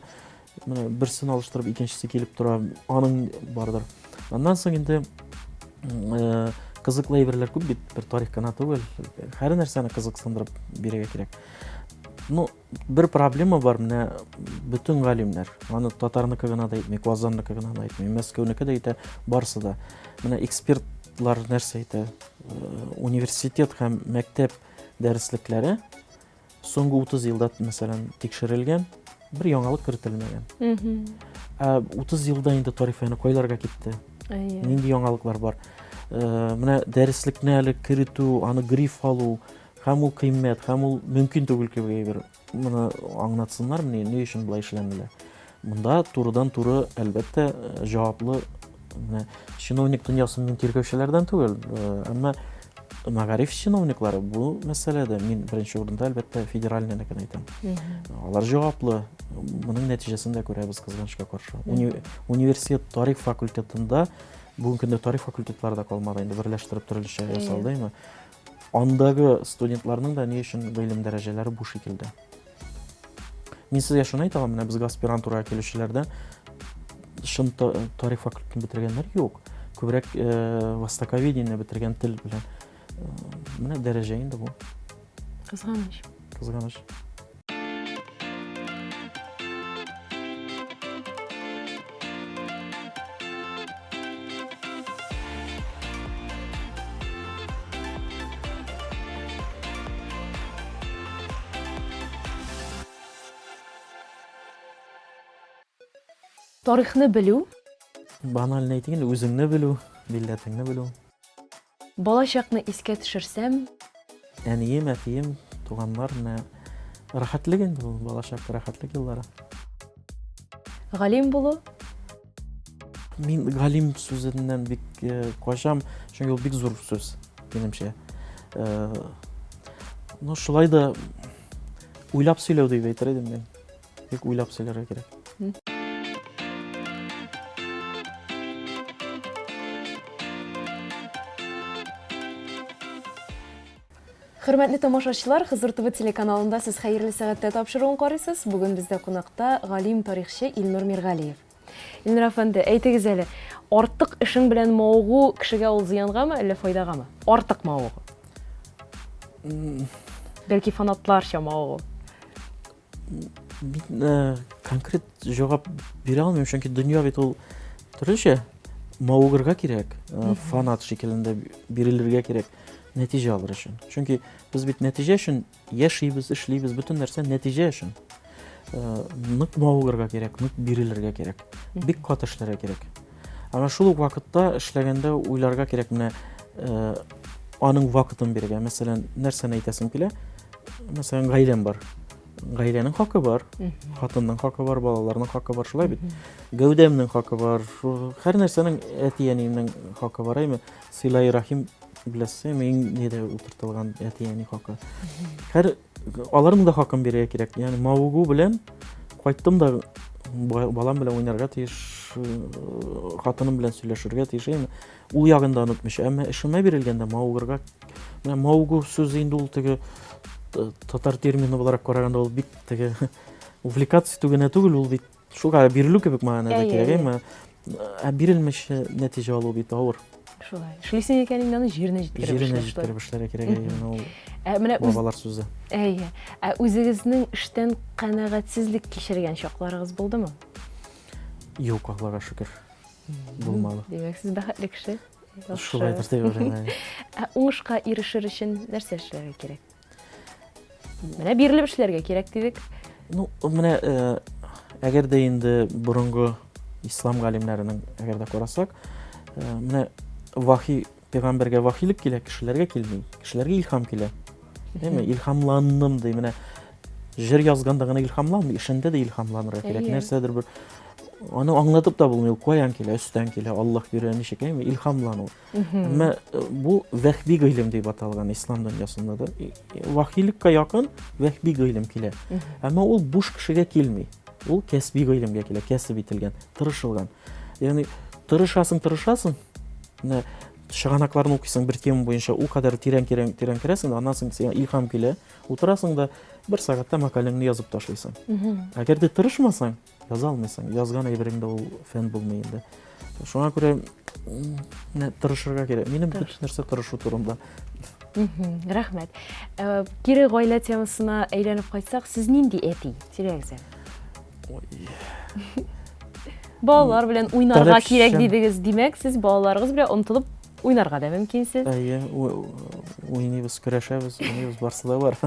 менә берсен алыштырып икенчесе килеп тора, аның бардыр. Аннан соң инде кызыклы әйберләр күп бит, бер тарих кына түгел, һәр нәрсәне кызыксындырып бирергә кирәк. Ну, бер проблема бар, менә бөтен галимнәр, аны татарныкы гына да әйтми, Казанныкы гына да әйтми, Мәскәүнеке дә әйтә, барысы да. Менә экспертлар нәрсә әйтә? Университет һәм мәктәп дәреслекләре соңгы 30 елда, мәсәлән, тикшерелгән, бер яңалык кертелмәгән. Ә 30 елда инде тарих фәне кайларга китте? Нинди яңалыклар бар? Менә дәреслекне әле керетү, аны гриф алу, һәм ул кыйммәт, һәм ул мөмкин түгел кебек әйбер. Моны аңлатсыннар, ни, ни өчен болай эшләнелә. Монда турыдан-туры, әлбәттә, җаваплы менә чиновник дөньясын мин тиргәүчеләрдән түгел, әмма мәгариф чиновниклары бу мәсьәләдә мин беренче урында, әлбәттә, федеральныйныкын әйтәм. Алар җаваплы. Моның нәтиҗәсен дә күрәбез, кызганычка каршы. Университет тарих факультетында бүгенге көндә тарих факультетлары да калмады инде, берләштереп төрлечә ясалды инде. Андагы студентларның да ни өчен гыйлем дәрәҗәләре бу шикелдә? Мин сезгә шуны әйтә алам, менә безгә аспирантурага килүчеләрдә чын тарих факультетын бетергәннәр юк. Күбрәк востоковедение бетергән тел белән. Менә дәрәҗә инде бу. Кызганыч. Кызганыч. Тарихны белү. Банально әйтик инде, үзеңне белү, милләтеңне белү. Балачакны искә төшерсәм. Әнием, әтием, туганнар, менә рәхәтлек инде ул балачак, рәхәтлек еллары. Галим булу. Мин галим сүзеннән бик качам, чөнки ул бик зур сүз, минемчә. Ну, шулай да уйлап сөйләү дип әйтер идем мин. Бик уйлап сөйләргә кирәк. Хөрмәтле тамашачылар, Хозур ТВ телеканалында сез Хәерле сәгатьтә тапшыруын карыйсыз. Бүген бездә кунакта галим тарихчы Илнур Миргалиев. Илнур әфәнде, әйтегез әле, артык эшең белән мавыгу кешегә ул зыянгамы, әллә файдагамы? Артык мавыгу. Бәлки фанатларча мавыгу. Мин э, конкрет җавап бирә алмыйм, чөнки дөнья бит ул төрлечә мавыгырга кирәк, э, фанат шикелендә бирелергә кирәк нәтиҗә алыр өчен. Чөнки без бит нәтиҗә өчен яшибез, эшлибез, бөтен нәрсә нәтиҗә өчен. Э, нык мавыгырга кирәк, нык бирелергә кирәк, бик каты эшләргә кирәк. Әмма шул ук вакытта эшләгәндә уйларга кирәк менә э, аның вакытын бирергә. Мәсәлән, нәрсәне әйтәсем килә? Мәсәлән, гаиләм бар. Гаиләнең хакы бар, хатынның хакы бар, балаларның хакы бар, шулай бит. Гәүдәмнең хакы бар, һәр нәрсәнең әти-әниемнең хакы бар, әйме? Сыйлай рахим беләсез, иң нидә утыртылган әти-әни хакы. Һәр аларның да хакын бирергә кирәк. Ягъни мавыгу белән кайттым да балам белән уйнарга тиеш, э, хатыным белән сөйләшергә тиеш. Әйме? Ул ягын да онытмыйча. Әмма эшемә бирелгәндә мавыгырга менә мавыгу сүзе инде ул теге татар термины буларак караганда ул бик теге увлекаться итү генә түгел, ул бит Шуга бирелү кебек мәгънәдә кирәк, әйме? Ә бирелмичә нәтиҗә алу бит авыр. Шулай. Эшлисең икән инде аны җиренә җиткереп Җиренә җиткереп эшләргә кирәк, әйе, ул. Ә менә бабалар сүзе. Әйе. Ә үзегезнең эштән канәгатьсезлек кичергән чакларыгыз булдымы? Юк, Аллага шөкер. Булмады. Димәк, сез бәхетле кеше. Шулайдыр дип уйлыйм. Ә уңышка ирешер өчен нәрсә эшләргә кирәк? Менә бирелеп эшләргә кирәк дидек. Ну, менә э, әгәр дә инде борынгы ислам галимнәренең әгәр дә карасак, э, менә вахи пәйгамбәргә вахилек килә, кешеләргә килми. Кешеләргә илһам килә. Әйме, илһамландым ди. Менә җыр язганда гына илһамланмый, эшендә дә илһамланырга кирәк. Нәрсәдер бер аны аңлатып та булмый, ул каян килә, өстән килә, Аллаһ бирә, ничек, әйме, илһамлану. Әмма э, бу вәхби гыйлем дип аталган ислам дөньясында да вахилеккә якын вәхби гыйлем килә. Әмма ул буш кешегә килми. Ул кәсби гыйлемгә килә, кәсеп ителгән, тырышылган. Ягъни тырышасың, тырышасың, менә чыганакларны укыйсың бер тема буенча, ул кадәр тирән тирән тирән керәсең, аннан соң сиңа илһам килә. Утырасың да бер сәгатьтә мәкаләңне язып ташлыйсың. Әгәр дә тырышмасаң, Яза алмыйсың. Язган әйберең дә ул фән булмый инде. Шуңа күрә менә тырышырга кирәк. Минем бөтен нәрсә тырышу турында. Рәхмәт. Э, кире гаилә темасына әйләнеп кайтсак, сез нинди әти? Сөйләгез әле. Ой. Балалар белән уйнарга кирәк дидегез. Димәк, сез балаларыгыз белән омтылып уйнарга да мөмкинсез. Әйе, уйныйбыз, көрәшәбез, уйныйбыз, барсы да бар.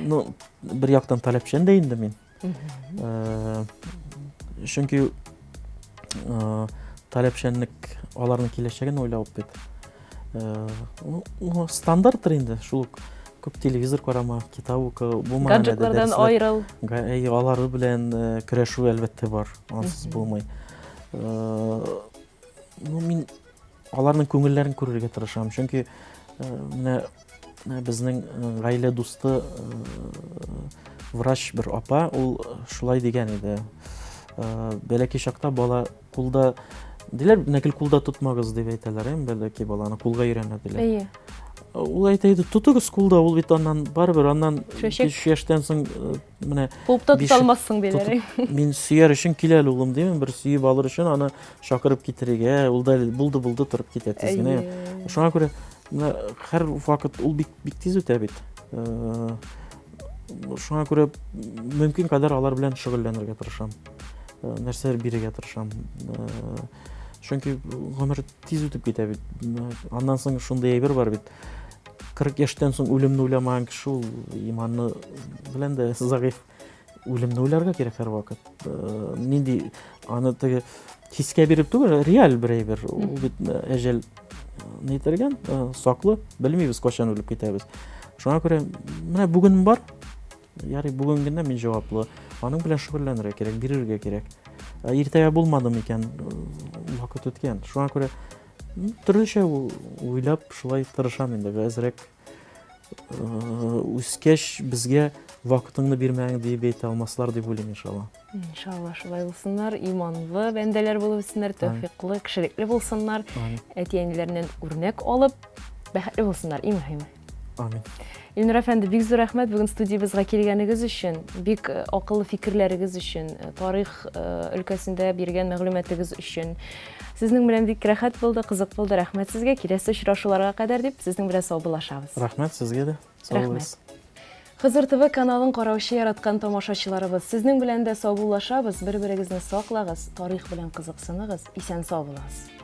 Ну, бер яктан таләпчән дә инде мин. Э, чөнки э, таләпчәнлек аларның киләчәген уйлау бит. Э, ну, стандарттыр инде, шул ук күп телевизор карама, китап укы, бу мәгънәдә Гаджетлардан айрыл. Әйе, алары белән көрәшү әлбәттә бар, ансыз булмый. Ну, мин аларның күңелләрен күрергә тырышам, чөнки менә безнең гаилә дусты врач бер апа, ул шулай дигән иде. Бәләкәй чакта бала кулда диләр, менә гел кулда тотмагыз дип әйтәләр, әйме, бәләкәй баланы кулга өйрәнә диләр. Әйе. Ул әйтә иде, тотыгыз кулда, ул бит аннан барыбер аннан 5 яшьтән соң менә куып та тота алмассың диләр. Мин сөяр өчен кил әле, улым, димем, бер сөеп алыр өчен аны чакырып китерергә, ул да булды булды торып китә тиз генә. Шуңа күрә Менә һәр вакыт ул бик бик тиз үтә бит. Э, шуңа күрә мөмкин кадәр алар белән шөгыльләнергә тырышам. Э, нәрсәләр бирергә тырышам. Э, чөнки гомер тиз үтеп китә бит. Аннан соң шундый әйбер бар бит. 40 яшьтән соң үлемне уйламаган кеше ул иманны белән дә зәгыйфь. Үлемне уйларга кирәк һәрвакыт. Э, нинди аны теге хискә биреп түгел, реаль бер әйбер. Ул бит э, әҗәл э, нитергән, саклы, белмибез кайчан үлеп китәбез. Шуңа күрә менә бүген бар, ярый бүген генә мин җаваплы. Аның белән шөгыльләнергә кирәк, бирергә кирәк. Иртәгә булмады микән, вакыт үткән. Шуңа күрә төрлечә уйлап шулай тырышам инде, әзрәк. үскәч безгә вакытыңны бирмәң дип әйтә алмаслар дип уйлыйм, иншалла. Иншалла, шулай булсыннар, иманлы бәндәләр булып үссеннәр, тәүфиклы, кешелекле булсыннар, әти-әниләреннән үрнәк алып, бәхетле булсыннар, иң мөһиме. Амин. Илнур әфәнде, бик зур рәхмәт бүген студиябезгә килгәнегез өчен, бик э, акыллы фикерләрегез өчен, э, тарих э, өлкәсендә биргән мәгълүматыгыз өчен. Сезнең белән бик рәхәт булды, кызык булды. Рәхмәт сезгә. Киләсе очрашуларга кадәр дип, сезнең белән саубуллашабыз. Рәхмәт сезгә дә. Сау булыгыз. Хозур ТВ каналын караучы яраткан тамашачыларыбыз, сезнең белән дә саубуллашабыз. Бер-берегезне саклагыз, тарих белән кызыксыныгыз, исән-сау булыгыз.